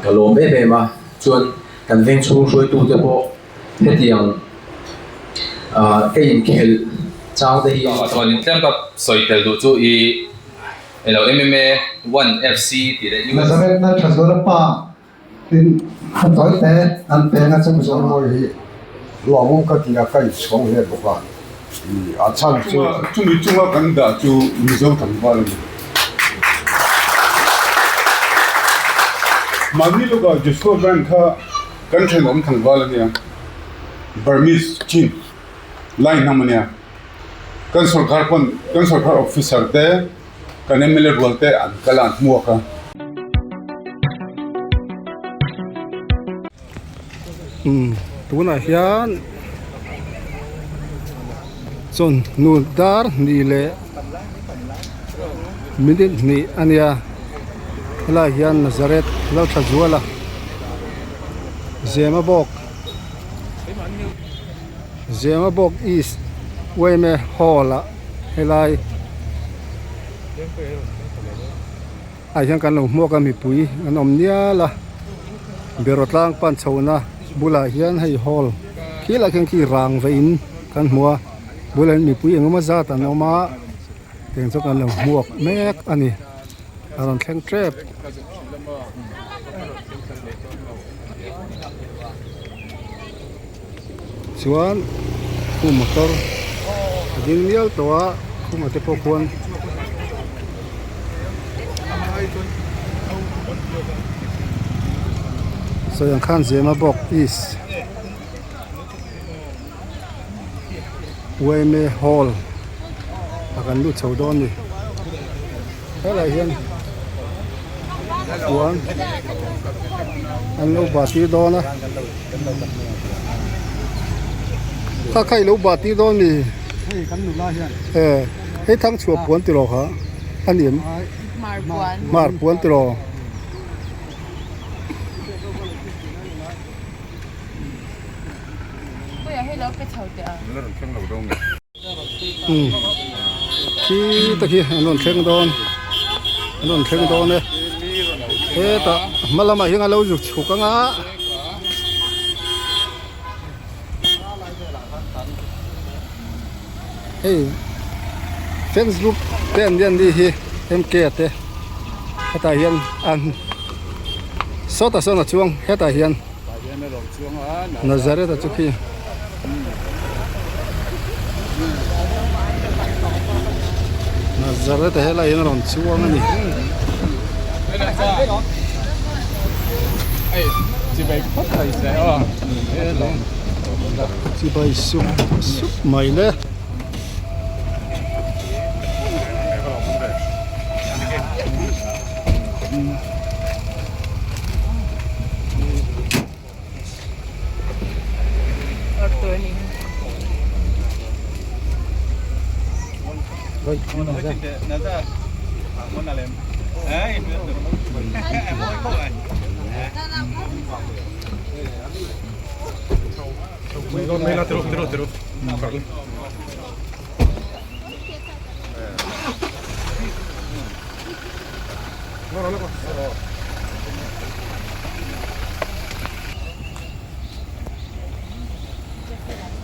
Ka lawm em em a, chuan kan veng chhung hruaitute pawh hetiang ka inkhelh chang te hi. Chuan tlem ka sawi tel duh chu i elo MMA one FC tih leh US. Nazareth Lalthazuala pa Tin, a tawi te an peng a chung zawng mawi hi lawmawm ka ti a, ka inchhawng hle bawk a, a chhan chu. Chumi chunga kan dah chu Mizo tlangval a ni. Mahni lawkah Joshua Van kha kan thenawm tlangval a nia, Burmese Chin lai hnam a nia. Kan sorkar pawn kan sorkar officer te kan mla rual te an kal a an hmuak a. Umm tunah hian chawn hnu dar hnih leh minute hnih a nia helaiah hian Nazareth Lalthazuala Zemabawk Zemabawk East yma hall ah helai ah hian kan lo hmuak a mipui an awm nial a beraw tlang pan chhohna bulah hian hei hall khilai khian khi rang ve in kan hmu a bulah hian mipui engemaw zat an awm a tiang chu kan lo hmuak mek a ni a rawn thleng tep. Chuan khu motor a ding mial tawh a khumah te pawh khuan sawi ang khan Zemabawk East yma hall a kan lut chho dawn a ni helaiah hian chuan an lo bah tir dawn a. Kha kha i lo bah tir dawn mi? Hei kan nula hian. E hei thang chhuah puan tiraw kha a ni em? Hmar puan. Hmar puan tiraw. Puia hei lo pe chho teh a. Umm khi te khi an rawn thleng dawn an rawn thleng dawn e hetah hma lamah hian a lo zuk chhuk ang a hei fans group te an lian ni hi M K te hetah hian an sawtah sawn a chuang hetah hian. Nazareth a chu khi Nazareth a helai hian a rawn chuang a ni. Chibai sup sup mai le.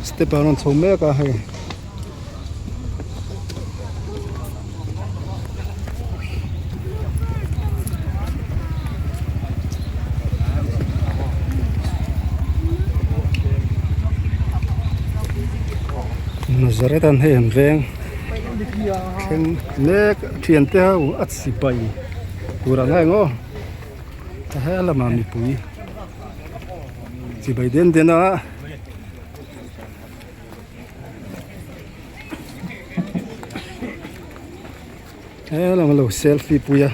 Step ah a rawn chho mek a hei Nazareth an hei an veng thleng mek thiante ho a chibai tur ang eng aw a he lamah mipui chibai den den a. He lamah lo selfie pui a.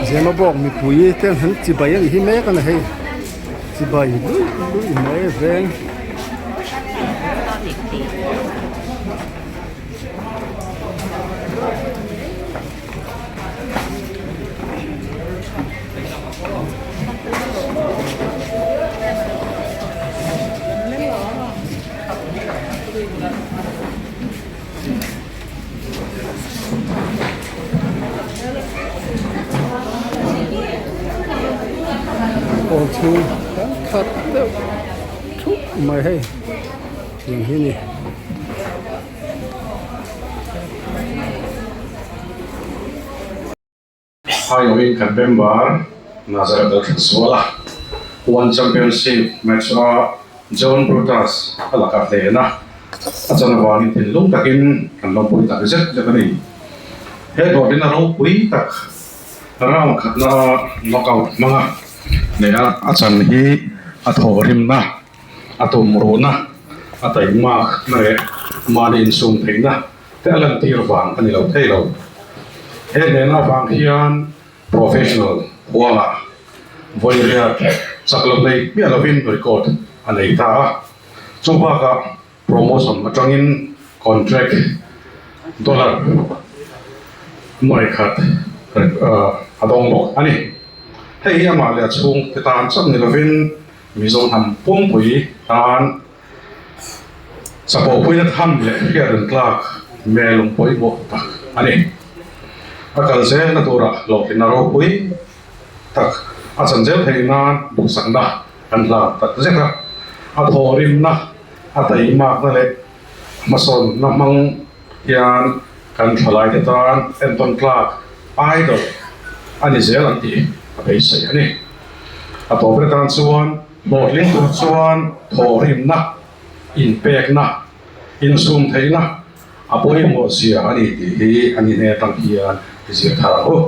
Zemabawk mipui te an chibai a ni hi mek a ni hei chibai luih luih mai veng. Hall chhung kan khat deuh thup mai hei tiang hi a ni. Haiawin kan member Nazareth a thlen sual a, One Championship match a John Brutus a lakah hlen a, a chan avangin thinlung takin kan lawmpui tak zet zet a ni. He dawrlina ropui tak round khatna knockout hmanga hneh a a chan hi a thawhrimna, a tumruhna, a taihmakna leh mahni insum theihna te a lantir vang a ni lo thei lo. He hnehna avang hian professional huangah vawi riat chak lo nei hmiah lovin record a nei ta a. Chu bakah promotion atangin contract dollar nuai khat a dawng bawk a ni. Hei hi amah leh a chhungte tan chauh ni lovin Mizo hnam pumpui tan Chapawhpuina tham leh hriat tlak hmelung pawimawh tak a ni. A kal zelna turah hlawhtlinna ropui tak a chan zel theih nan duhsakna kan hlan tak zet a. A thawhrimna, a taimakna leh hmasawnna hmang hian kan thalaite tan entawn tlak idol a ni zel ang tih a beisei a ni. A tawpna tan chuan Hlawhtling tur chuan thawhrimna, inpekna, insum theihna a pawimawh zia a ni tih hi a ni hne atang hian i zir thar ang u.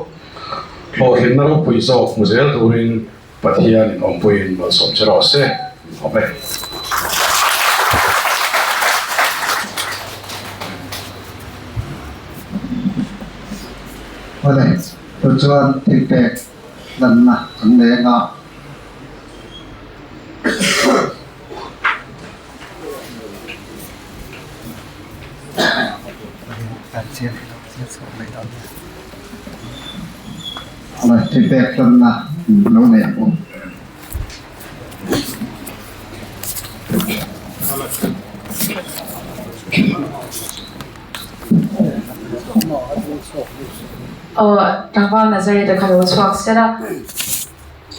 Hlawhtlinna ropui zawk hmu zel turin Pathianin awmpuiin malsawm che rawh se. Awm e. Awle, chu chuan thilpek hlanna kan leng a. Thilpek hlanna lo nei ang u. Aw tlangval Nazareth-a kha lo chhuak sela.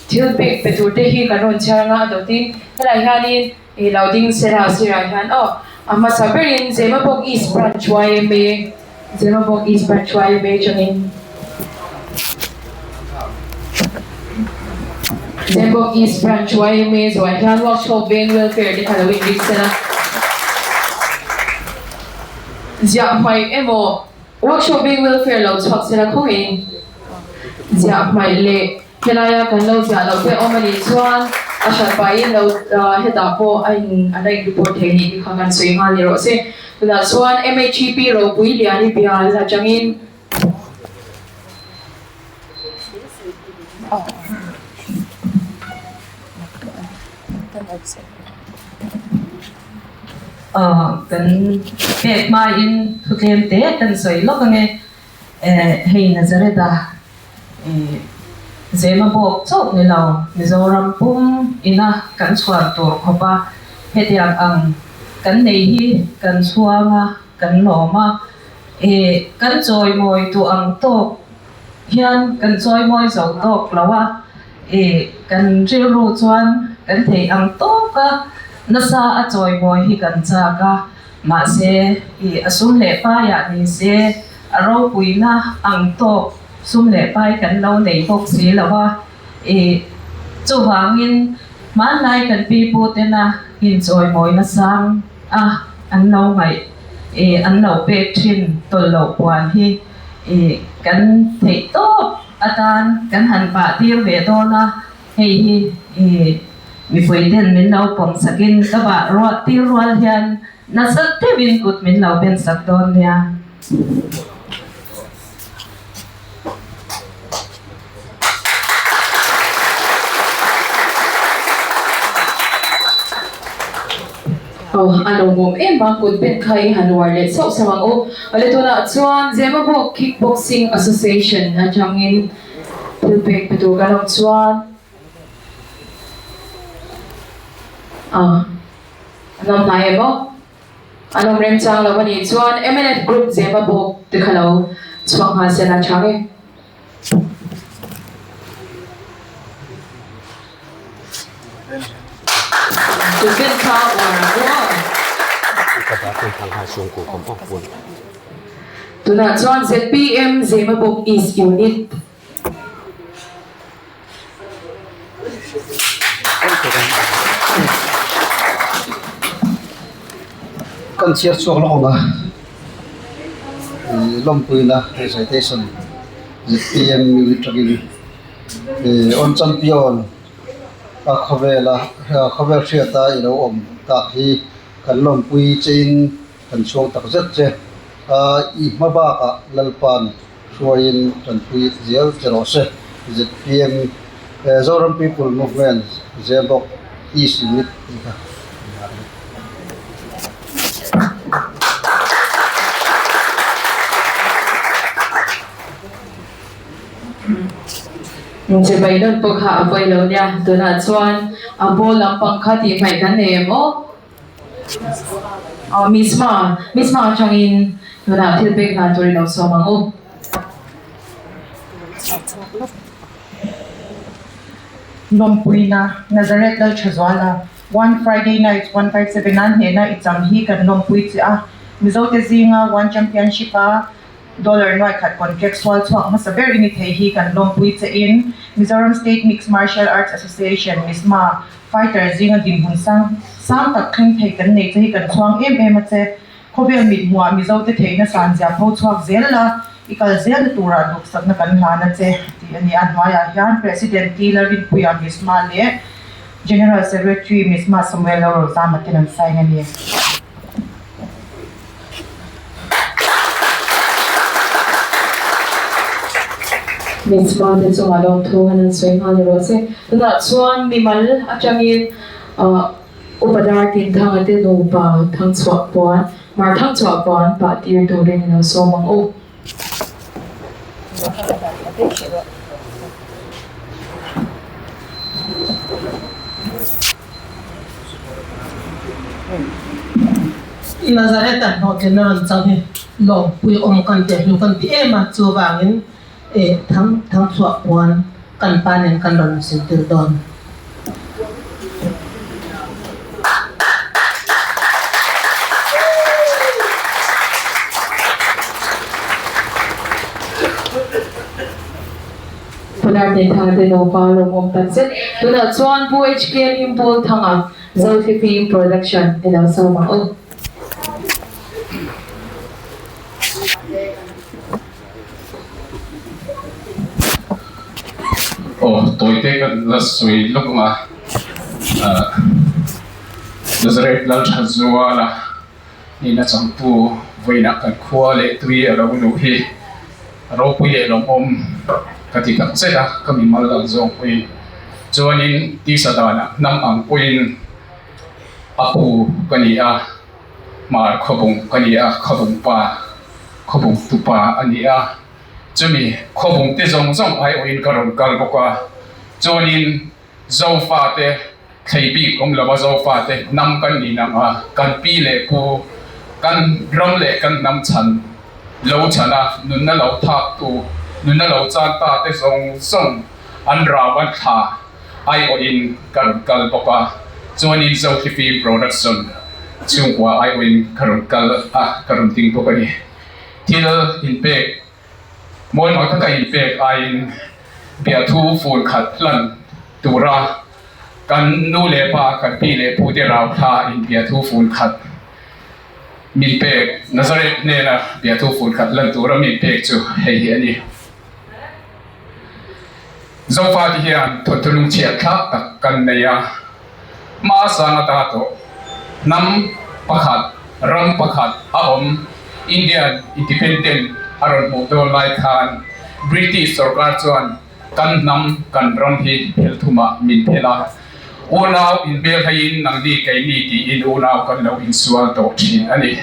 Thil pek pe tur te hi kan rawn chhiar anga a dawtin helai hianin ih lo ding sela sirah hian aw a hmasa berin Zemabawk East Branch yma Zemabawk East Branch yma atangin Zemabawk East Branch yma zawhah hian Workshop Veng Welfare te kha lo inring sela ziah hmaih emaw Workshop Veng Welfare lo chhuak sela khawngaihin ziah hmaih leh Helaia kan lo ziah loh te awm a nih chuan a hran pahin lo hetah pawh a in a la in report thei nih hi kha kan sawi nghal ni rawh se. Tunah chuan MHEP ropui lian i bial atangin Kan pek hmain thutlem te kan sawi lawk ange. Hei Nazareth-a Zemabawk chauh ni lo, Mizoram pum ina kan chhuan tur khawpa hetiang ang kan nei hi kan chhuang a, kan lawm a. Kan chawimawi duh ang tawk hian kan chawimawi zo tawk lo a, kan rilru chuan kan thei ang tawka nasa a chawimawi hi kan chak a. Mahse, i a sum leh paiah ni se, a ropuina ang tawk sum leh pai kan lo nei bawk si lo a. I chuvangin hmanlai kan pipu tena inchawimawina sang a an lo ngaih, i an lo pek thin tawlh loh puan hi i kan theih tawp atan kan han pah tir ve dawn a. Hei hi i mipui ten min lo pawm sakin ka vah ruah tir rual hian nasa deuhin kut min lo ben sak dawn nia. Aw, a lawmawm em a, kut pen kha i han uar leh sauh sauh ang u. Awle tunah chuan Zemabawk Kickboxing Association atangin thil pek pe tur kan awm chuan a an awm hnai em aw? An awm remchang lo a nih chuan mnf Group Zemabawk te kha lo chhuak nghal se la chang e. Tunah chuan zpm Zemabawk East Unit. Kan chhiar chhuak lawk awm a, ih lawmpuina recitation zpm unit atangin ih on champion a khawvela khawvel hriata i lo awm tak hi kan lawmpui chein kan chhuang tak zet che a i hma bakah Lalpa'n Hruaiin tanpui zel che rawh se. Zpm Zoram People Movement Zebawk East Unit tih kha a ni. Chibai nawn pawh kha a pawi lo nia. Tunah chuan a ball lampang kha tih hmaih kan nei em aw? Aw Miss Ma, Miss Ma atangin tunah thil pek hlan tur i lo sawm ang u. Lawmpuina, Nazareth Lalthazuala, One Friday Nights 157 a hnehna i chang hi kan lawmpui che a, Mizote zinga One Championship a Dollar nuai khat contract sual chhuak hmasa ber i ni thei hi kan lawmpui che in Mizoram State Mixed Martial Arts Association, MISMA, Fighter zinga dinhmun sang sang tak thleng thei kan nei che hi kan chhuang em em a che. Khawvel mithmuah Mizote theihna san zia pho chhuak zel la, i kal zelna turah duhsakna kan hlan a che, tih a ni a. Hnuaiah hian President T. Lalrinpuia Misma leh General Secretary Misma Samuel Lalrozama ten an sign a ni. Mitzvah te chungah lawmthu han an sawi nghal rawh se. Tunah chuan mimal atangin Upa Dar Tinthanga te nupa Thangchhuah puan, Mar Thangchhuah puan pah tir turin i lo sawm ang u. Nazareth ah hlawhtlinna rawn chang hi lawmpui awm kan tih hnu kan ti em a, chuvangin eh thang thangchhuah puan kan pa nen kan rawn zirtir dawn. Punar Neitha te nupa lawmawm tak zet. Tunah chuan Pu HK Hlimpual Thanga Zothli Film Production i lo sawm ang u. Aw tawite ka la sawi lawk ang a, Nazareth Lalthazuala nihna changtu vawiinah kan khua leh tui a lo luh hi ropui leh lawmawm ka ti tak zet a, ka mimal ang zawng pawhin chuanin tisa danah hnam ang pawhin a pu ka ni a, hmar khawbung ka ni a, khawbung pa khawbung tupa a ni a, chumi khawbung te zawng zawng aiawhin ka rawn kal bawk a, chuanin Zofate thlei bik awm lova Zofate hnam kan ni nang a, kan pi leh pu, kan ram leh kan hnam chhan lo chhan a, nunna lo thak tu, nunna lo chan ta te zawng zawng an rau an thla aiawhin ka rawn kal bawk a, chuanin Zothli Production chhungkua aiawhin ka rawn kal a, ka rawn ding bawk a ni. Thil inpek Mawimah taka inpek aiin biahthu fun khat hlan tura kan nu leh pa, kan pi leh pu te rau thla in biahthu fun khat min pek, Nazareth hnena biahthu fun khat hlan tura min pek chu hei hi a ni. Zofa te hian thawnthu lungchhiat thlak tak kan nei a, hma sang ata tawh hnam pakhat, ram pakhat a awm Indian Independent a rawn hmuh dawn lai khan British sorkar chuan kan hnam, kan ram hi phel thumah min phel a. Unau inhmelhaiin nangni keini tiin unau kan lo insual tawh thin a ni.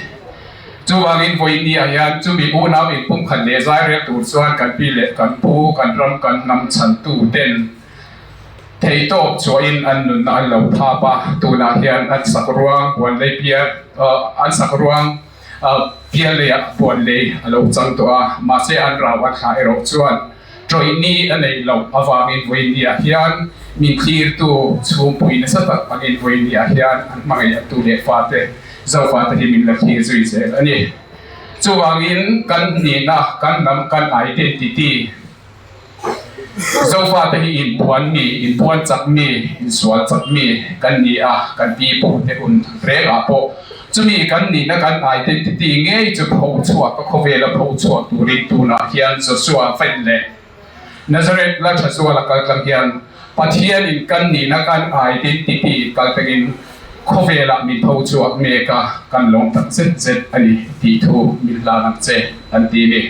Chuvangin vawinia hian chumi unau inpumkhat leh zai rel tur chuan kan pi leh kan pu, kan ram kan hnam chhantu ten theitawp chhuahin an nunna an lo thap a, tunah hian an sak ruang puan lei pial an sak ruang pial leiah puan lei a lo chang tawh a, mahse an rau an thlah erawh chuan Ṭawih ni a neih loh avangin vawinia hian min thlirtu chhungpui nasa tak angin vawinia hian an hmangaihtu leh fate Zofate hi min la thlir zui zel a ni. Chuvangin kan hnihna, kan hnam, kan identity Zofate hi inpuan mi, inpuan chak mi, insual chak mi kan ni a, kan pi pute hun rengah pawh Chumi kan nihna kan identity ngei chu pho chhuak a khawvela pho chhuak turin tunah hian Joshua fan leh Nazareth la tha zuala kal tlang hian Pathianin kan nihna kan identity kal tangin khawvelah min pho chhuak mek a, kan lawm tak zet zet a ni tih thu min hlan ang che an ti ni.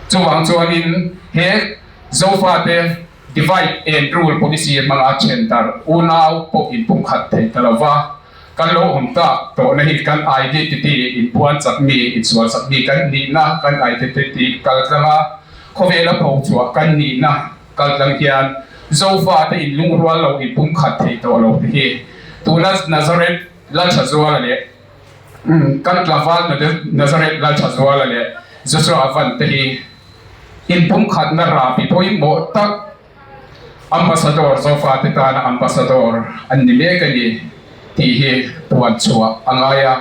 Chuvang chuanin he Zofate divide and rule policy hmanga then darh unau pawh inpumkhat thei ta lova, Kan lo awm tak tawhna hi kan identity inpuan chak mi, insual chak mi kan nihna, kan identity kal tlanga khawvela pho chhuah kan nihna kal tlang hian Zofate inlungrual lo inpumkhat thei tawh lo te hi tuna Nazareth Lalthazuala leh kan tlangval Nazareth Lalthazuala leh Joshua Van te hi inpumkhatna rabi pawimawh tak Ambassador Zofate tana Ambassador an ni mek a ni tih hi puan chhuah a ngai a.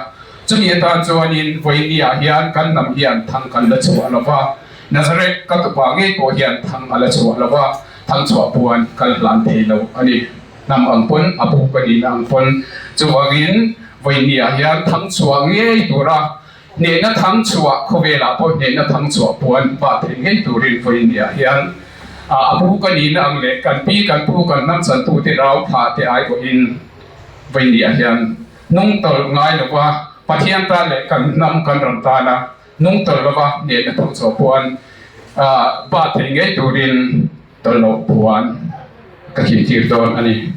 Chumi atan chuanin vawinia hian kan hnam hian thang kan la chhuah lo va, Nazareth ka tupa ngei pawh hian thang a la chhuah lo va, thang chhuah puan kan hlan thei lo a ni. Hnam ang pawn, a bu ka nihna ang pawn. Chuvangin vawinia hian thang chhuah ngei tura Hnehna thang chhuah khawvelah pawh hnehna thang chhuah puan pah theih ngei turin vawinia hian a pu ka nihna ang leh kan pi kan pu kan hnam chantute rau thlah te ai pawhin vawinia hian nung tawlh ngai lova Pathian tan leh kan hnam kan ram tana nung tawlh lova hnehna thang chhuah puan pah theih ngei turin tawlh loh puan ka thihtir dawn a ni.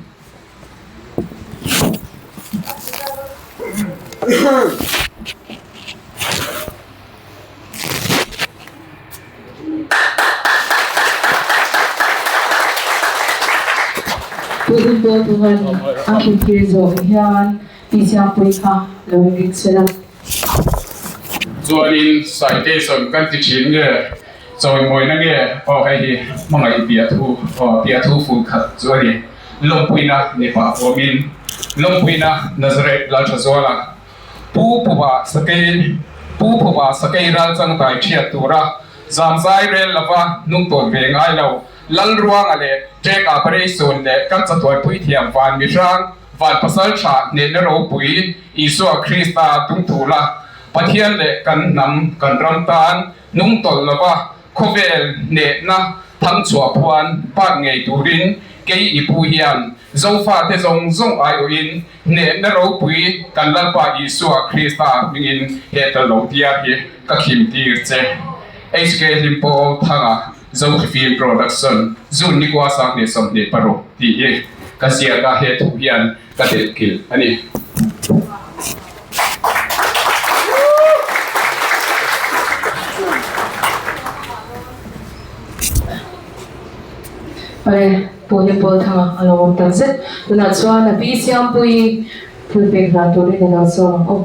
Puitlin pawl tungan a khintir zawh hian Pi Siangpuii kha lo inring sela. Chuanin citation kan ti thin nge chawimawina nge aw hei hi hmangaih biathu aw biathu fun khat chu a ni. Lawmpuina ni pah huamin Lawmpuina Nazareth Lalthazuala Pu Phuba Sakei Pu Phuba Sakei Ralchangtai thiat tura zamzai rel lova hnungtawn ve ngai lo Lalruanga leh Ṭeka Pareisun leh kan chatuanpui thiam Van Mihrang Van Pasal Tha hnehna ropui Isua Krista tungthula Pathian leh kan hnam kan ram tan hnungtawlh lova Khawvel hnehna thangchhuah phuan part ngei turin kei i pu hian Zofate zawng zawng aiawhin hnehna ropui kan Lalpa Isua Krista hmingin he tel lo diar hi ka khim tir che. HK Hlimpawl Thanga Zohri Film Production June nikua 2026 tih hi ka ziak a, he thu hian ka delh kilh a ni. Awle, Pu Hlimbawl Thanga a lo awm tak zet. Tunah chuan a pi Siampuii thil pek hlan turin a lo sawm ang aw.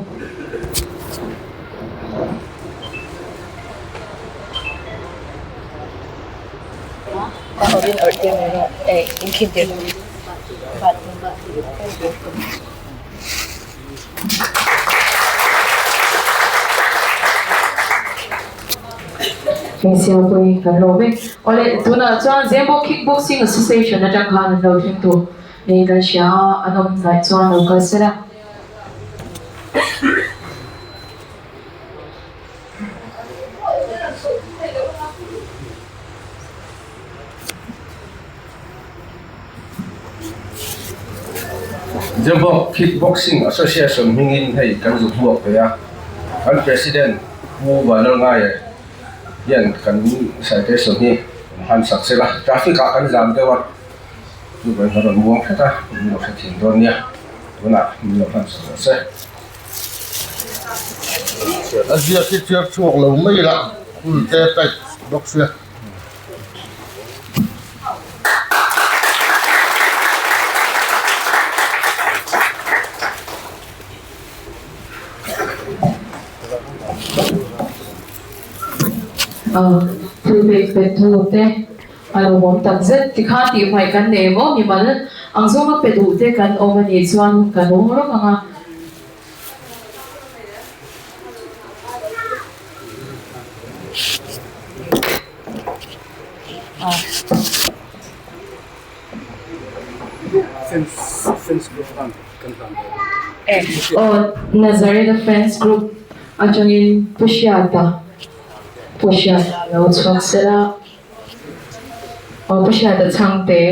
Hmeichhia kan lo vek. Awle, tunah chuan Zembawk Kickboxing Association atang khan an lo thleng tur niin kan hria a, an awm hnaih chuan lo kal sela. Zembawk Kickboxing Association hmingin hei kan zuk hmuak ve a, kan President Pu Vanlalngaia hian kan citation hi han sak sela, traffic ah kan zam deuh a. Chuvangin kan rawn muang hret a, min lo hrethiam dawn nia. Tunah min lo hlan chho rawh se. A ziak hi chhiar chhuak lo mai la, hun te type bawk sia. Thil pek pet thu te a lo awm tak zet tikhan tih hmaih kan nei maw mimal ang zawnga pe duh te kan awm a nih chuan kan awm rawk ang a. Aw Nazareth fans group atangin Pu Hriata Pu Hriata lo chhuak sela aw Pu Hriata chhangte.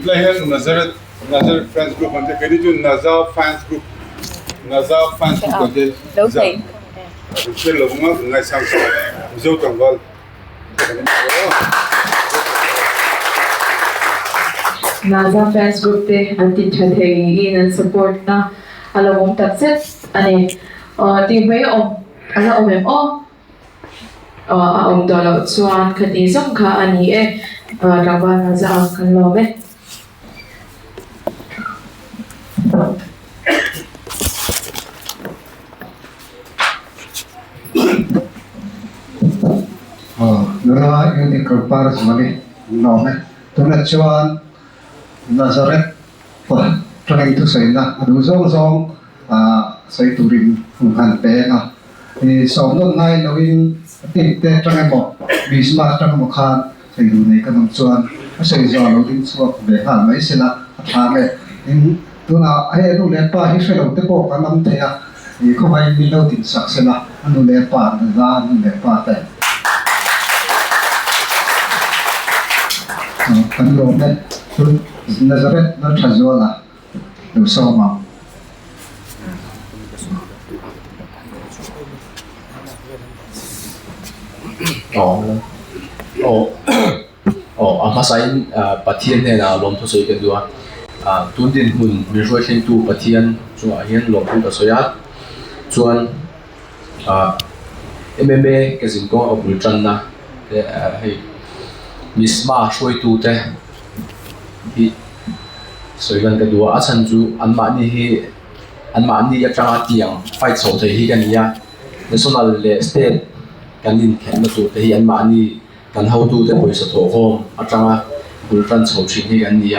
Tlai hian Nazareth Nazareth fans group an ti a keini chu Naza fans group Naza fans group an ti a an hriat lo vang a kan ngaisang tawh Mizo tlangval. Naza fans group te an ti tha thei in an support na a lo awm tak zet a ni. Aw tih mai awm a la awm em aw? Aw a awm tawh loh chuan khati zawng kha a ni e. Tlangval Naza ang kan lawm e. Nula Unicorn par zual i lawm e. Tunah chuan Nazareth pa tangin thusawiina a duh zawng zawng sawi turin hun han peng a. I sawmnawn ngai loin team te tang emaw Bisma tang emaw khan sawi duh nei ka nawm chuan a sawi zual lo ding chhuak ve nghal mai sela a thlang e. Tin, tunah hei a nu leh pa hi hre lo te pawh kan awm thei a, i khawngaiin min lo din sak sela a nu leh pa an za a nu leh pa te kan lawm e. Tin, Nazareth Lalthazuala lo sawm ang. Aw a hmasain Pathian hnenah lawmthu sawi ka duh a, tun dinhmun min hruaithlengtu Pathian chungah hian lawmthu ka sawi a, chuan MMA ka zin kawng a bul tanna te hei Misma hruaitute hi sawi lan ka duh a, a chhan chu anmahni hi anmahni atanga tiang fight chho thei hi ka ni a, national leh state kan inkhelhna tur te hi anmahni kan hotute pawisa thawhkhawm atanga bul tan chho thin hi kan ni a,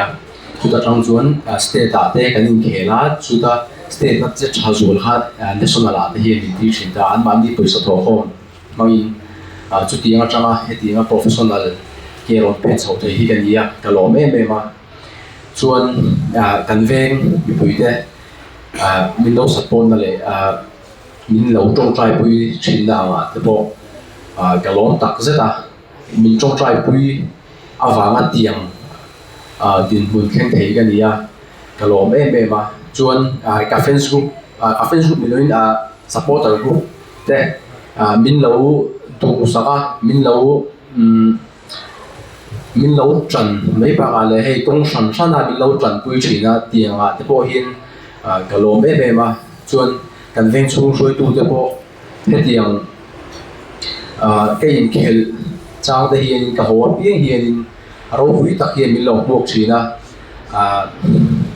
chuta tang chuan state ah te kan inkhel a, chuta state a che tha zual kha national ah te hian min ti thin ta a, anmahni pawisa thawhkhawm hmangin chutiang atanga hetianga professional ke rawn pen chho thei hi ka ni a, ka lawm em em a, chuan kan veng mipuite min lo support na leh. Min lo tawngtaipui thinna angah te pawh ka lawm tak zet a, min tawngtaipui avanga tiang dinhmun thleng thei ka ni a, ka lawm em em a. Chuan ka fans group, ka fans group ni loin supporter group te min lo duhsak a, min lo min lo tan mai bakah leh hei kawng hran hran a min lo tanpui thin a tiang ah te pawh hian ka lawm em em a chuan kan veng chhung hruaitu te pawh hetiang ah ka inkhelh chang te hian ka haw apiang hianin a ropui tak hian min lo hmuak thin a ah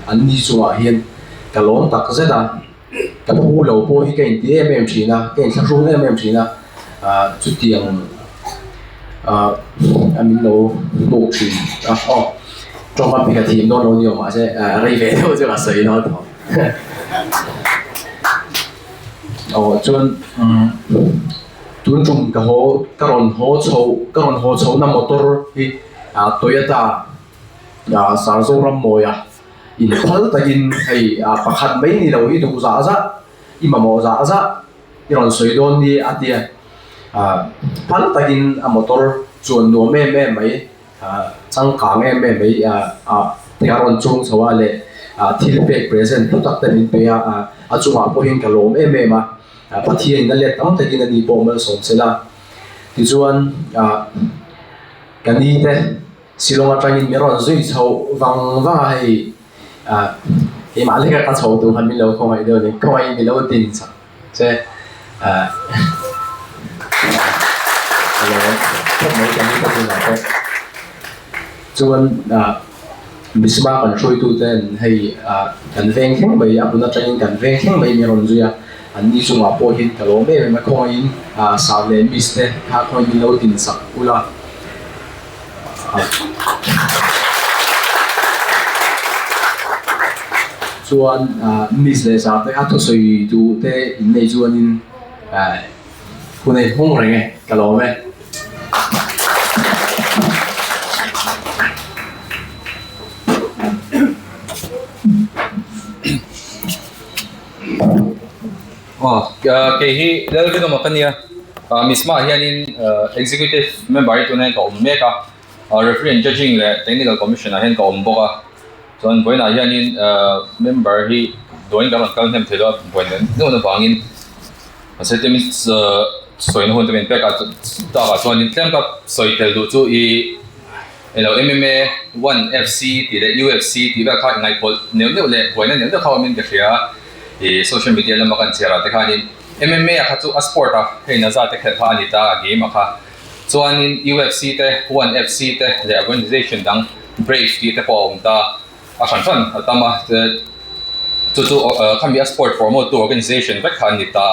an ni chungah hian ka lawm tak zet a ka phu lo pawh hi ka inti em em thin a ka inthlahrung em em thin a ah chutiang ah a min lo hmuh thin a aw tawngkam hi ka thiam dawn lo ni awm mahse ah rei ve deuh chu ka sawi dawn tawh aw chuan tun tum ka haw ka rawn haw chho ka rawn haw chho na motor hi ah Toyota ah Sarzorammawia. Inphal takin hei pakhat mai ni lo i duh zah zah, i mamawh zah zah i rawn sawi dawn ni a tia. Phal takin a motor chuan nuam em em mai, changkang em em mai te a rawn chuang chho a leh thil pek present hlu tak te min pe a, a chungah pawhin ka lawm em em a, Pathianin a let tam takin a ni pawh malsawm sela. Tichuan. Ka ni te Shillong atangin min rawn zui chho vang vang a hei ah keimah leka ka chho tur khan min lo khawngaih deuh a ni khawngaihin min lo din chak che ah ka lo khawp mai ka ni ka bulah pawh chuan ah Misma kan hruaitu ten hei ah kan veng thleng mai a hmun atangin kan veng thleng mai min rawn zui a an ni chungah pawh hian ka lawm em em a khawngaihin ah sar leh miss te kha khawngaihin min lo din chak ula. Chuan miss leh zar te kha thusawi duh te in nei chuanin hun a inhmung reng e ka lawm e. Aw kei hi Lalrinawma ka nia Misma ah hianin executive member hi tunah hian ka awm mek a referee and judging leh technical commission ah hian ka awm bawk a chuan vawiinah hianin member hi dawin kan rawn kal hnem thei lo a vawiin an deuh avangin mahse te min sawina hun te min pek a takah chuanin tlem ka sawi tel duh chu ih eng lo M_M_A one F_C tih leh U_F_C tih vel kha ingaihpawlh neuh neuh leh buaina neuh neuh kha awmin ka hria a. Ih social media lama kan chhiar ah te khanin MMA ah kha chu a sport a hei naza te khelh kha a ni ta a game ah kha chuanin UFC te one FC te leh organization dang Brave tih te pawh a awm ta a hran hran a tam a chu chu khami a sport promote tu organization vek kha an ni ta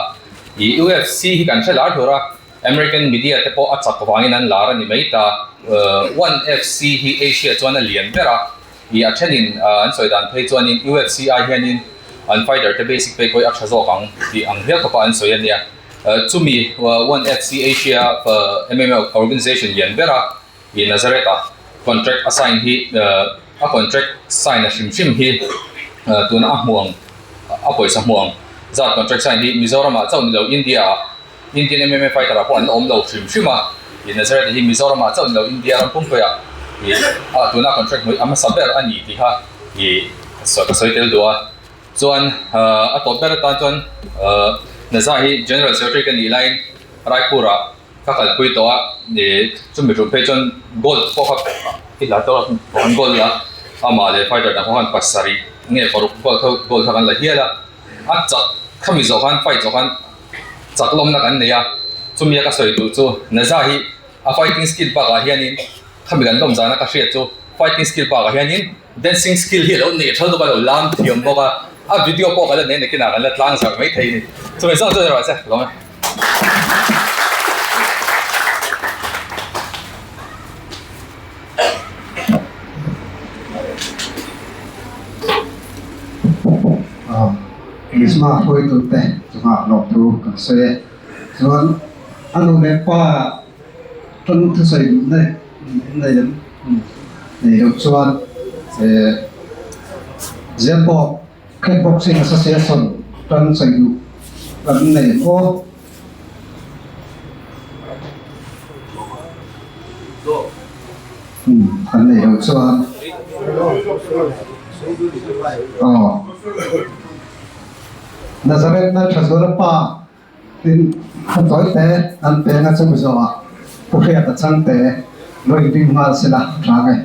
ih UFC hi kan hre lar hlur a American media te pawh a chak vangin an lar a ni mai ta one FC hi Asia chuan a lian ber a. Ih a thenin an sawi dan phei chuanin UFC ai hianin an fighter te basic pay pawh hi a tha zawk ang tih ang hial khawpa an sawi a nia. Chumi One FC Asia MMA organization lian bera ih Nazareth-a contract a sign hi a contract sign a hrim hrim hi tuna a hmuh ang a pawisa hmuh ang zat contract sign hi Mizoramah chauh ni lo India-ah Indian MMA fighter ah pawh an awm lo hrim hrim a, ih Nazareth hi Mizoram ah chauh ni lo India ram pumpuiah ih ah tuna contract hmuih a hmasa ber a ni tih kha ih ka sawi tel duh a. Chuan a tawp ber atan chuan Naza hi General Secretary ka nih laiin Raipur ah ka kalpui tawh a, ih chumi tum phei chuan gold pawh kha i la tawh a, an gold la amah leh fighter dang ho khan pasarih nge paruk gold kha gold kha kan la hial a, a chak khami zawh khan fight zawh khan chak lawmna kan nei a, chumi a ka sawi duh chu Naza hi a fighting skill bakah hianin khami kan lawm zana ka hriat chu fighting skill bakah hianin dancing skill hi a lo nei thal bawk a, a lo lam thiam bawk a, a video pawh kan la nei nakinah kan la tlang zarh mai thei a ni. Chumi zawng chu erawh che lawm e. Misma hruaitute chungah lawmthu kan sawi e. Chuan a nu leh pa tan thusawi duhna nei em nei loh chuan Zepawh Kickboxing Association tan sawi duh kan nei em aw. Kan nei loh chuan aw Nazareth na tha zuala pa tin khaw tawi te an peng a chumi zawhah Pu Hriata changte lo inring nghal sela tha nge.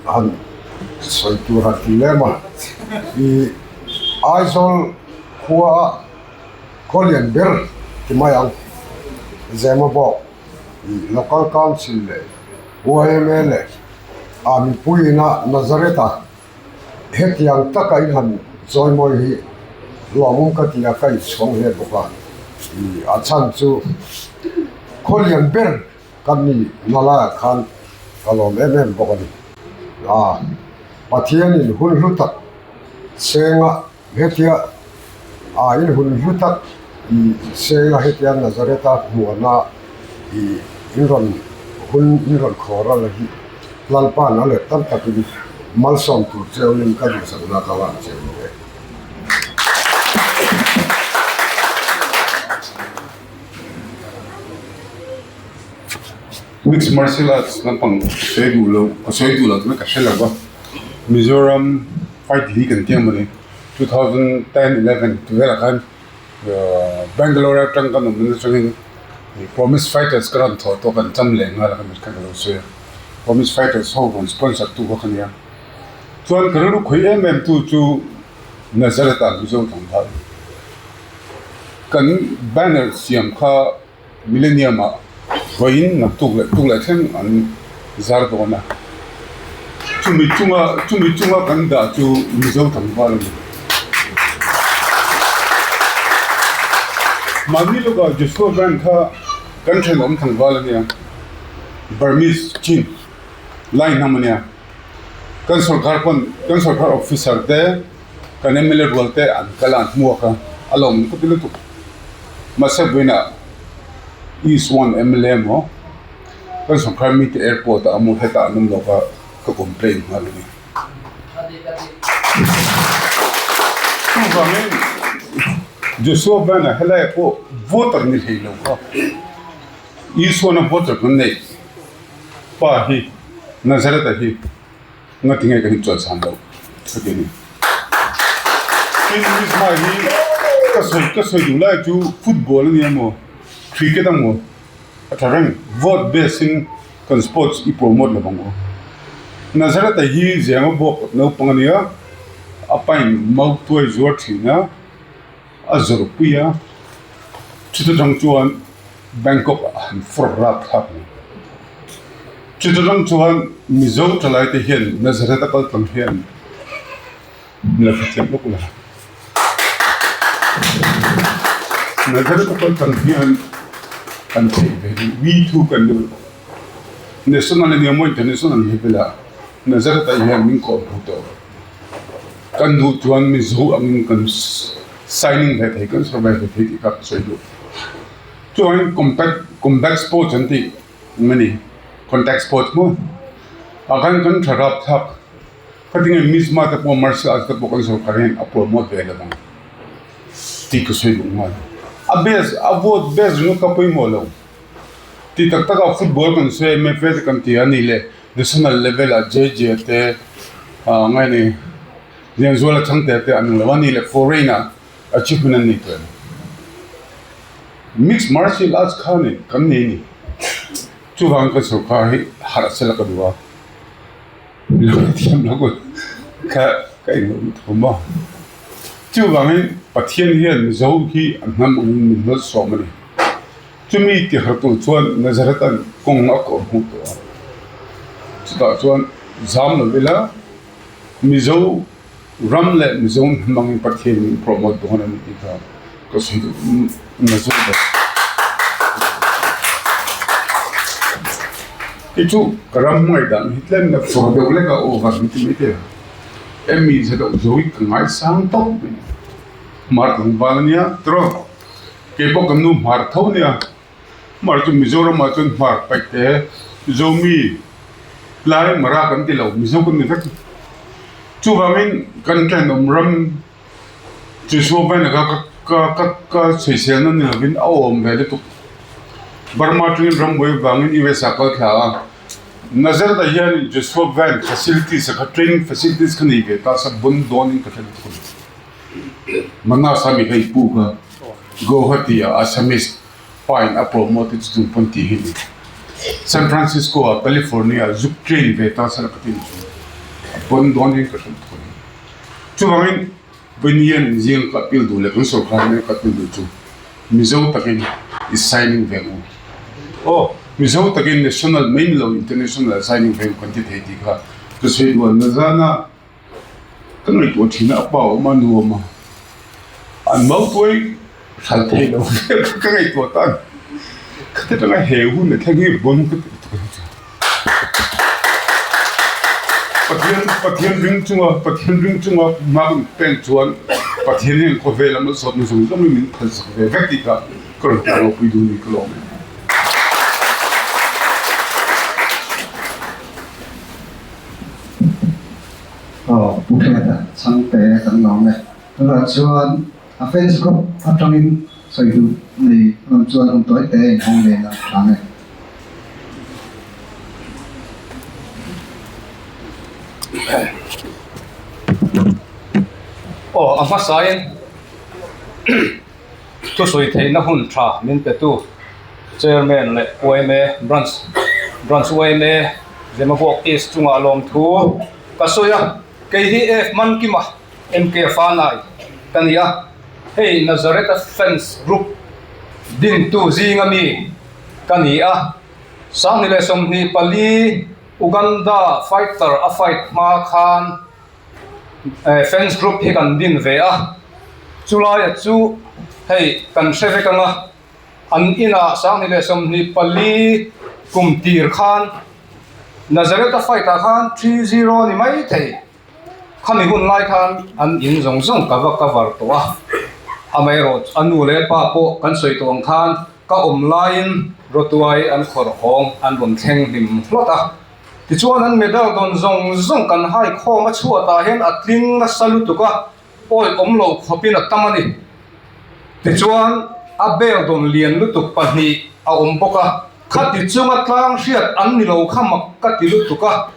Han sawi tur han ti lem a i Aizawl khua khaw lian ber ti mai ang Zemabawk Local Council leh YMA leh a mipuiina Nazareth-a hetiang taka in han chawimawi hi lawmawm ka ti a, ka inchhuang hle bawk a. A chhan chu khaw lian ber ka ni na laiah khan ka lawm em em bawk a ni. A Pathianin hun hlu tak senga hetia a in hun hlu tak i senga hetia Nazareth-a hmuhna i in rawn hun in rawn khawr a la hi Lalpa'n a let tam takin malsawm tur cheuin ka duhsakna ka lan cheu ni e. Mixed martial arts lampang ka sawi duh lo ka sawi duh lo chu ka hre lo va Mizoram fight league an tih ang mawni 2010 11 tih velah khan Bangalore atang kan awm atangin. Promise Fighters ka rawn thawh tawh kan cham leh nghal a ka mit kha ka lo sawi a, Promise Fighters ho rawn sponsor tu kha ka nia. Chuan ka rilru khawi em em tu chu Nazareth ah Mizo tlangval kan banner siam kha Millennium ah vawiin naktuk leh tuk leh thleng an zar dawn a, chumi chunga chumi chunga kan dah chu Mizo tlangval a ni. Mahni lawkah Joshua Van kha kan thenawm tlangval a nia, Burmese Chin lai hnam a nia. Kan sorkar pawn kan sorkar officer te kan mla rual te an kal a an hmuak a a lawm ka ti lutuk mahse vawiinah east one mla emaw kan sorkar mite airport ah emaw hetah an awm lo va ka complain nghal a ni. Chuvangin Joshua Van-a helaiah pawh voter ni hlei lo kha Isuana voter kan neih pa hi Nazareth-a hi ngati nge kan inchuan chhan loh ka ti a ni. Tin, Mizma hi ka sawi ka sawi duh lai chu football a ni emaw cricket emaw a tha reng vote base in kan sports i promote lo vang u. Nazareth-a hi Zema bawk naupang a nia, a pain mautuai zuar thin a, a zawrhpui a, chuta tang chuan Bangkok ah han fawr rap thlak mai. Chuta tang chuan Mizo thalai te hian Nazareth a kal tlang hian min la hrethiam lawk la. Nazareth a kal tlang hian kan theih ve hi we too kan ni National ania maw international level ah Nazareth ah hian min kawh hmu tawh. Kan duh chuan Mizo angin kan signing ve thei, kan survive ve thei tih kha ka sawi duh. Chuan compact combat sports an tih ang a ni, contact sports maw? Ah khan kan tha rap thlak khatinge Mizma te pawh martial arts te pawh kan sorkar hian a promote ve lo ang tih ka sawi duh nghal. A best a vote best ringawt kha pawimawh lo. Ti tak tak a football kan sawi a MFA te kan ti a nih leh National level ah JJ te ah ngai ni Lianzuala Chhangte te an ang lo a ni leh foreign ah achievement an nei tawh em? Mixed martial arts kha ni kan nei ni chuvang ka sorkar hi harh sela ka duh a lo thiam lo kha ka englo thawm a chuvangin Pathian hian Mizo hi a hnam angin min hlawlsawm a ni. Chumi tihar tur chuan Nazareth an kawng a kawh hmuh tawh a, chutah chuan zam lo ila Mizo ram leh Mizo hnam angin Pathian min promote dawn a ni tih kha ka sawi duh Nazareth a Kei chu ka ram hmangaih dan hi tlem na fur deuh lek a over ni ti mai thei a, emi za deuh zo hi ka ngaisang tawp mai, Hmar tlangval a nia tiraw. Kei pawh kan nu hmar tho nia, hmar chu Mizoramah chuan hmar paih te Zomi lai mara kan ti lo, Mizo kan ni vek. Chuvangin kan thenawm ram Joshua Vaina kha ka ka ka sawiselna ni lovin a awm ve lutuk. Burma atangin rambuai vangin US ah kal thla a, Nazareth ah hian Joshua Van facilities ah kha training facilities kha nei ve ta sa bun dawnin ka hre lutuk a ni. Manas a mi hei pu kha Guwahati ah Assamese pa in a promote chu chung pawn tih hi ni. San Francisco ah California ah zuk train ve ta sela ka ti ni chu a pawn dawn hian ka hrilh thawh ni. Chuvangin Vawinian zing ka appeal duh leh kan sorkar nen ka appeal duh chu Mizo takin i signing ve ang u. Aw Mizo takin national mai ni lo international ah signing ve ang kan ti thei tih kha ka sawi duh a nazana Ka ngaihtuah thin a, a pa awm a, nu awm a, an mautuai hral thei lo vel kha ka ngaihtuah ta a ni. Khati atanga he hun a thleng hi bon ka ti lutuk a ni chu. Pathian Pathian ring chunga Pathian ring chunga hma kan pen chuan Pathian hian khawvel a malsawmna zawng zawngin min phalsak ve vek tih kha ka rawn tlang ropui duh a ni ka lawm e. Aw Pu Hriata Chhangte kan lawm e. Tunah chuan a fans group atangin sawi duh nei rawn chuan hun tawi te inhawng len a hlang e. Aw a hmasain thusawi theihna hun tha min petu. Chairman leh yma Branch Branch yma Zemabawk East chungah lawmthu ka sawi a, kei hi F Mankima MK Fanai ka ni a, hei Nazareth-a fans group dintu zinga mi ka ni a, 2024 Uganda fighter a fight hma khan fans group hi kan din ve a, chulaia chu hei kan hre vek ang a, an inah 2024 kum tir khan Nazareth-a fight ah khan 3-0 ni mai thei, khami hun lai khan an in zawng zawng ka va cover tawh a, amaherawh a nu leh pa pawh kan sawi tawh ang khan ka awm laiin rawtuai an khawrh hawng an rawn thleng hlim hlawt a. Tichuan an medal dawn zawng zawng kan hai khawm a chhuatah hian a tling nasa lutuk a, awi awm lo khawpin a tam a ni. Tichuan a bel dawn lian lutuk pahnih a awm bawk a, khati chunga tlang hriat an ni lo kha mak ka ti lutuk a.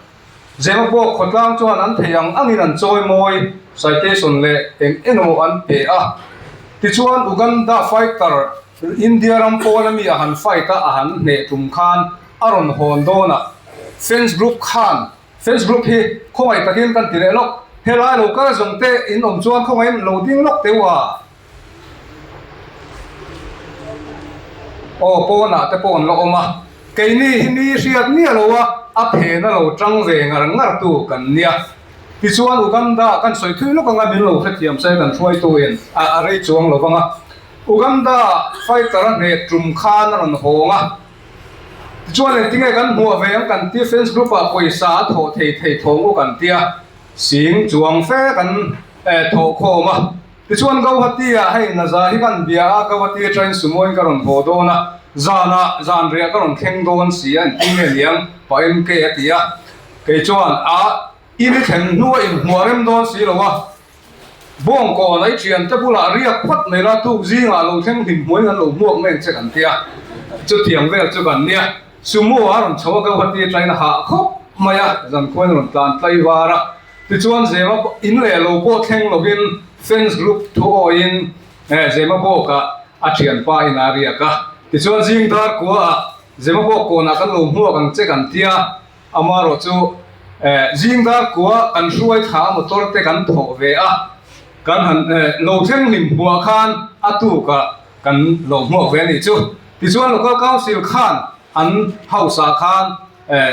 Zemabawk khawtlang chuan an thei ang angin an chawi mawi, citation leh eng eng emaw an pe a. Tichuan Uganda fighter India ram pawn ami a han fight a, a han hneh tum khan a rawn hawn dawn a, fans group khan fans group hi khawngaih takin kan ti leh lawk, helai lo kal zawng te in awm chuan khawngaihin lo ding lawk teuh a, aw pawnah te pawh an la awm a, keini hi mi hriat miah lo a, a phena lo tang ve ngar ngar tu kan nia, tichuan Uganda kan sawi thui lawk anga min lo hrethiam se kan hruaitu in a rei chuang lo vang a, Uganda fighter a hneh tum khan a rawn hawng a. Tichuan engtinge kan hmuah ve ang kan ti fans group ah pawisa a thawh thei thei thawng u kan tia sing chuang fe kan thawh khawm a. Tichuan Gauhati ah hei Naza hi kan bia a, Gauhati atangin sumo in ka rawn haw dawn a, zan ah zan riah ka rawn thleng dawn si a engtin nge niang pa MK a ti a. Kei chuan a in i thlen hnu a inhmuah rem dawn si lo a, Bawngkawn ai thian te bulah riak phawt mai la tuk zingah lo thleng hlim hmuaiin an lo hmuak mai ang che kan ti a, chutiang vel chu kan nia. Sumo a rawn chho a Gauhati atangin a hah khawp mai a, zankhuain a rawn tlan tlai var a, tichuan Zema in leh lo pawh thleng lovin fans group thu awiin Zema bawkah a thianpa in a riak a, tichuan zing dar kuaah Zema bawk kawnah kan lo hmuak ang che kan ti a. Amaherawh chu zing dar kua kan hruai thla a motor te kan thawh ve a, kan han lo thleng hlim hmuah khan a tukah kan lo hmuak ve a nih chu. Tichuan Local Council khan an house ah khan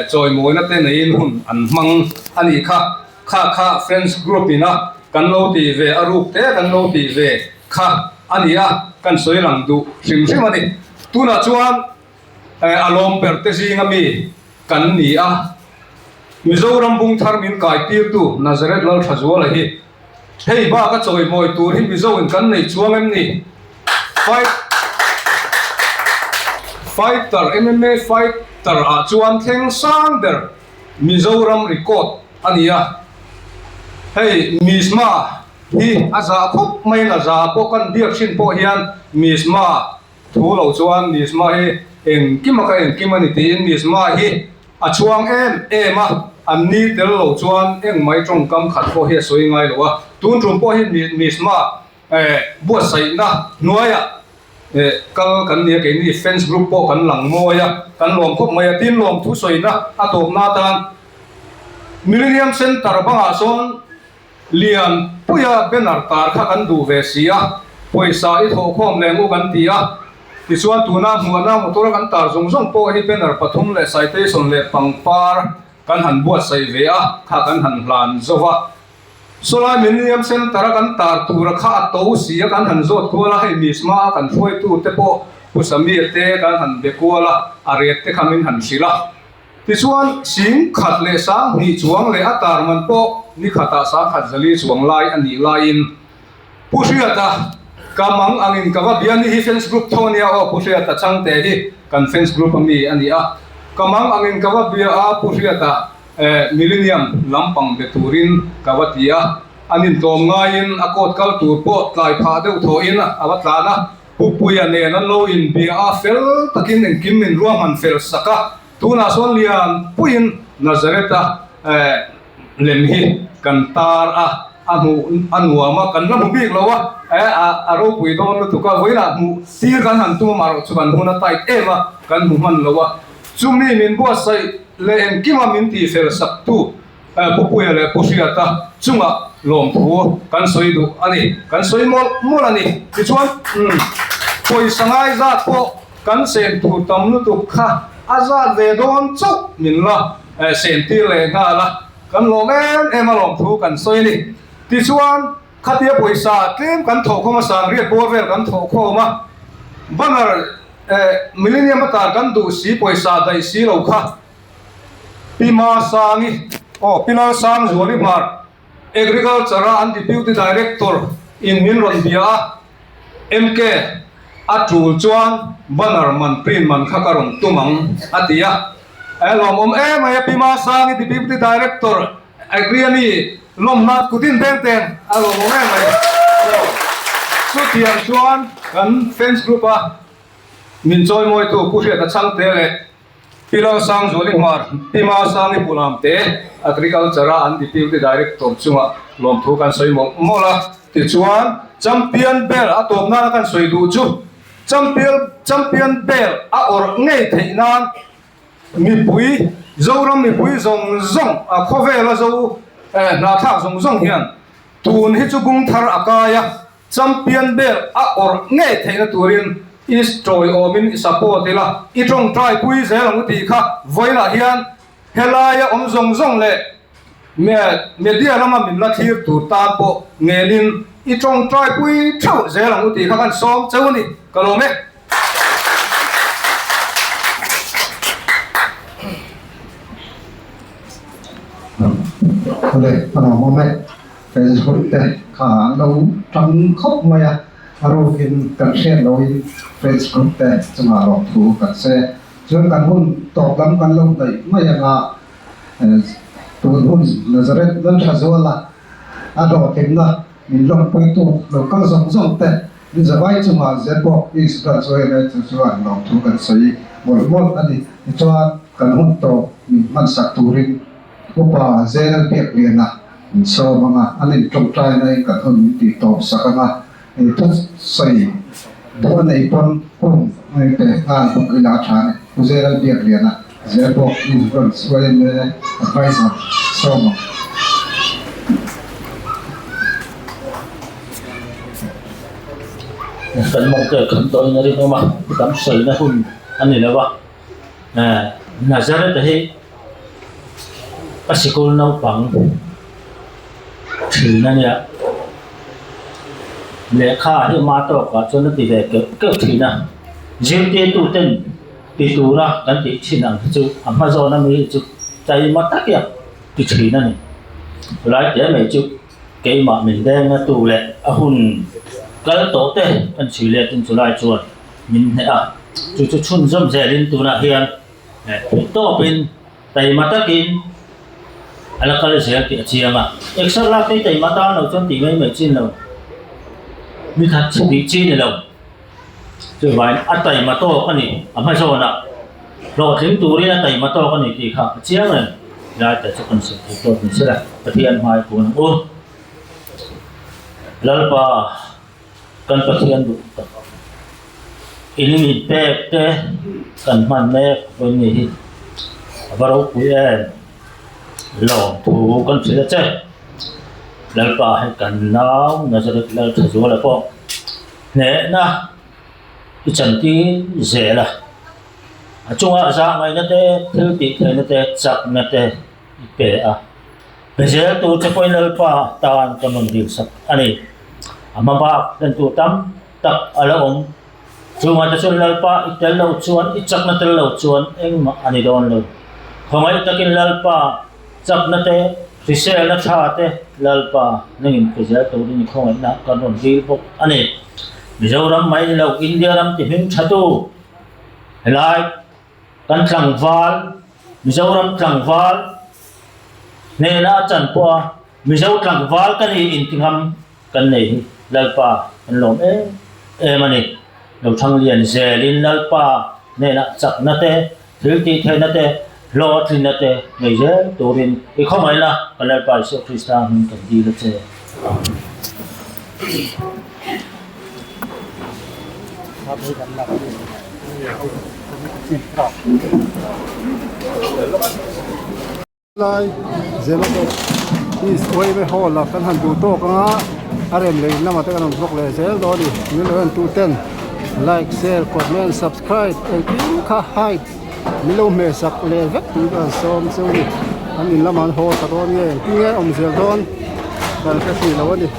chawimawina te neiin hun an hmang a nih kha. Kha kha Friends Group ina kan lo tih ve a ruk te kan lo tih ve kha a ni a, kan sawi lang duh hrim hrim a ni. Tunah chuan A lawm ber te zinga mi kan ni a, Mizoram bung thar min kai tirtu Nazareth Lalthazuala hi hei bak a chawimawi tur hi Mizo in kan nei chuang em ni? Fight Fighter MMA fighter ah chuan thleng sang ber Mizoram record a ni a, hei Misma hi a zah khawp mai in a za pawh kan biak hrin pawh hian Misma Thu lo chuan Misma hi engkim a ka engkim a ni tiin Misma hi a chhuang em em a, an ni tel lo chuan engmai tawngkam khat pawh hi a sawi ngai lo a, tun tum pawh hi Misma buatsaihna hnuaiah kal kan ni a, keini fans group pawh kan lang mawi a, kan lawm khawp mai a, tin lawm thusawina a tawpna atan Millennium Centre bangah sawn Lian puia banner tar kha kan duh ve si a, pawisa i thawhkhawm leng u kan ti a. Tichuan tuna hmuahna motor a kan tar zawng zawng pawh hi banner pathum leh citation leh pangpar kan han buatsaih ve a, kha kan han hlan zo va. Sawlai Millennium Centre a kan tar tura kha a to si a kan han zawt kual a, hei Misma a kan hruaitu te pawh Pu Samir te kan han be kual a, a ret te kha min han hrilh a. Tichuan, sing khat leh sang hnih chuang leh a tar man pawh ni khatah sang khat zali chuang lai a nih laiin Pu Hriata ka mang angin ka va bia ni hi fans group tho ania aw Pu Hriata changte hi kan fans group ami a ni a, ka mang angin ka va bia a Pu Hriata Millennium lampang be turin ka va ti a, an intlawm ngaiin a court kal tur pawh tlai phah deuh thawhin a va tlan a. Pupuia nen an lo inbia a, fel takin engkim min ruahman fel sak a, tunah sawn lian puiin Nazareth-a lem hi kan tar a. a hmuh a nuam a, kan la hmu bik lo a, eh a ropui dawn lutuk a, vawiinah hmuh tir kan han tum a marawh chu kan hun a tight em a, kan hmu hman lo a, chumi min buatsaih leh engkima min tihfel sak tu Pu Puia leh Pu Hriata chungah lawmthu kan sawi duh a ni, kan sawi mawlh mawlh a ni. Tichuan, pawisa ngai zat pawh kan sen tur tam lutuk kha a zat ve dawn chauh min la sen tir leh nghal a, kan lawm em em a lawmthu kan sawi a ni. Tichuan, khatia pawisa tlem kan thawhkhawm a, sangriat bawr vel kan thawhkhawm a, banner Millennium atan kan duh si pawisa daih si lo kha, Pi Masangi, aw Pi Lalsangzuali Hmar, Agriculture a an Deputy Director in min rawn bia a, MK, a tul chuan banner man print man kha ka rawn tum ang a ti a. A lawmawm em mai a Pi Masangi Deputy Director Agri a mi lawmna kutin beng teng a lawmawm em mai. Aw chutiang chuan kan fans group a min chawimawitu Pu Hriata Chhangte leh Pi Lalsangzuali Hmar, Pi Masangi Pulam te Agriculture a an Deputy Director chungah lawmthu kan sawi mawlh mawlh a. Tichuan, Champion Bell a tawp nana kan sawi duh chu Champion Champion Bell a awrh ngei theih nan mipui, Zoram mipui zawng zawng, a khawvela Zo hnathlak zawng zawng hian tun hi chu bung thar a kai a. Champion bel a awrh ngei theihna turin i tawiawmin i support ila, i tawngtai pui zel ang u tih kha vawilah hian helaia awm zawng zawng leh media lama min la thlir tur tan pawh ngelin i tawngtai pui theuh zel ang u tih kha kan sawm cheu a ni. Ka lawm e. Awle, ka lawm awm e. Facebook te kha an lo tang khawp mai a, a rukin kan hriat loin Facebook te chungah lawmthu kan sawi a. Chuan kan hun tawp lam kan lo hnaih mai anga tun hun Nazareth Lalthazuala a hlawhtlinna min lawmpuitu lo kal zawng zawng te min zavai chungah Zepawk East Branch YMA chu chuan lawmthu kan sawi mawlh mawlh a ni. Tichuan kan hun tawp min hmansak turin Upa Zel Biakliana min sawm ang a, an intawngtai na in kan hun min tih tawp sak ang a, ei thu sawi duh a nei pawn hun a pe nghal bawk ila a tha a ni. Pu Zel Biakliana zel bawk in rawn YMA advisor sawm ang. Kan mawngte kan tawhin a rinawm a, tam sawina hun a ni lo a. Nazareth hi a sikul naupang thin a nia lehkha hi ama tawkah chuan a ti ve keuh keuh thin a zirtirtu ten ti tura kan tih thin ang hi chu a hma zawn ami hi chu taima tak hian ti thin a ni lai te mai chu keimah min denga tu leh a hun kal tawh te kan chhui let in chulai chuan. Min hneh a, chu chu chhunzawm zelin tunah hian theih tawpin taima takin a la kal zel tih a chiang a. Exer lak te hi taima tan lo chuan tih mai mai chin lo, mi khat chhe tih chi ni lo. Chuvangin a taima tawk a ni, a hma zawnah hlawhtling turin a taima tawk a ni tih kha a chiang reng. Lai te chu kan sawi thei tawk ni sela, Pathian hmai kun ang u. Lalpa. Kan Pathian duh tak in min pek te kan hman mek vawi ni hi a va ropui em lawmthu kan hrilh a che Lalpa hei kan nau Nazareth Lalthazuala pawh hnehna i chantir zel a a chungah zahngaihna te thil tih theihna te chakna te i pe a. Pe zel tur che pawhin Lalpa tan ka rawn dilsak a ni. A hma bak hlentu tam tak a la awm. Chungah te chuan Lalpa i tel loh chuan i chakna tel loh chuan engmah a ni dawn lo. Khawngaih takin Lalpa chakna te, hriselna tha te Lalpa nangin pe zel turin i khawngaihna kan rawn dil bawk a ni. Mizoram mai ni lo India ram ti hming thatu helai Kan tlangval, Mizoram tlangval hnena a chan pawh a, Mizo tlangval ka ni inti ngam kan nei hi Lalpa kan lawm em em a ni. Lo thang lian zelin Lalpa hnenah chakna te, thil tih theihna te, hlawhtlinna te nei zel turin i khawngaihna kan Lalpa Isua Krista hming kan dil a che. Lai Zemabawk East Uaime Hall ah kan han duh tawk anga a rem leh in lamah te kan rawn vlog leh zel dawn a ni. Min lo entu ten like, share, comment, subscribe engkim kha hype min lo hmeh sak leh vek tih ka han sawm cheu a ni. An in lamah an haw ta dawn nge engtin nge a awm zel dawn kan hre hrih lo a ni.